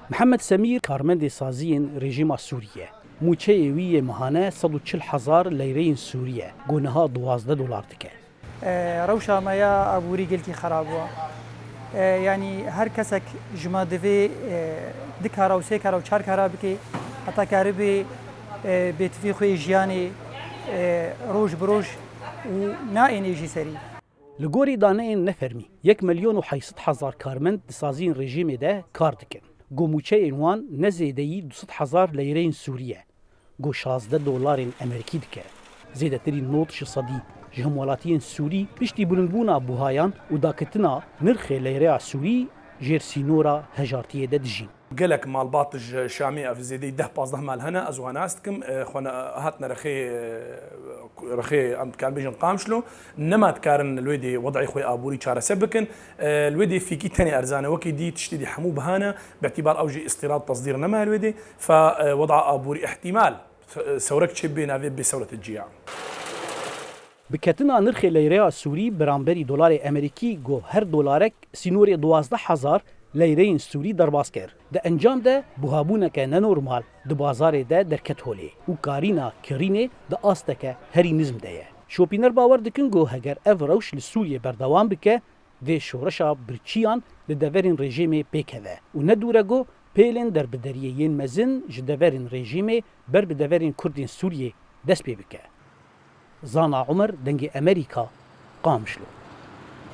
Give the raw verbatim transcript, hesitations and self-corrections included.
Mihemed Semîr karmendê saziyên rejîma Sûrî ye. Mûçeyê wî yê mehane sed û çil hezar leyreyên Sûrî ye, ku niha duwazdeh dolar dike. E, rewşa me ya aborî gelkî xera bû. E, yanî her kesek ji me divê e, du kara û sê kara û çar kara bike, heta karibê e, bêtivî xwe yê jiyanê e, roj bi roj û naênê jî serî. Li gorî daneyên nefermî, yek milyon û heyt sed hezar karmend di saziyên rejîmê de kar dikin. Ku mûçeyên wan ne zêdeyî du sed hezar leyreyên Sûrî ye. Ku şazdeh dolarên Amerîkî dike. Zêdetirî nod ji sedî ji hemwelatiyên Sûrî piştî bilindbûna buhayan û daketina nirxê leyreya Sûrî jêr sînora hejartiyê de dijîn. Gelek malbat ji Şamê, ev zêdeyî deh pazdeh mal hene, ez wan nas dikim, e, xwe ne-, hatine rexê, e, rexê, em dikarin bêjin Qamşlo, nema dikarin li wê dê wed'ê xwe aborî çareser bikin. E, li wê dê fîkî tenê erzan e, wekî dî tiştê dî hemû biha ne, bi îtîbar ew jî îstîrad tesdîr nema li wê dê. Fe, e, wed'a aborî îhtîmal, e, sewrek çêbê navê bê sewrete ciya. Bi ketina nirxê leyreya Sûrî beramberî dolarê Amerîkî, ku her dolarek sînorê duwazdeh hezar leyreyên Sûrî derbas kir. Di encam de buhabûneke nenormal di bazarê de derket holê û karîna kirînê di asteke herî nizm de ye. Şopîner bawer dikin ku heger ev rewş li Sûriyê berdewam bike, dê şoreşa birçiyan li deverên rejîmê pêkeve û ne dûr e ku pêlên derbideriyê yên mezin ji deverên rejîmê ber bi deverên Kurdên Sûriyê dest pê bike. Zana Umer, Dengê Emerîka, Qamişlo.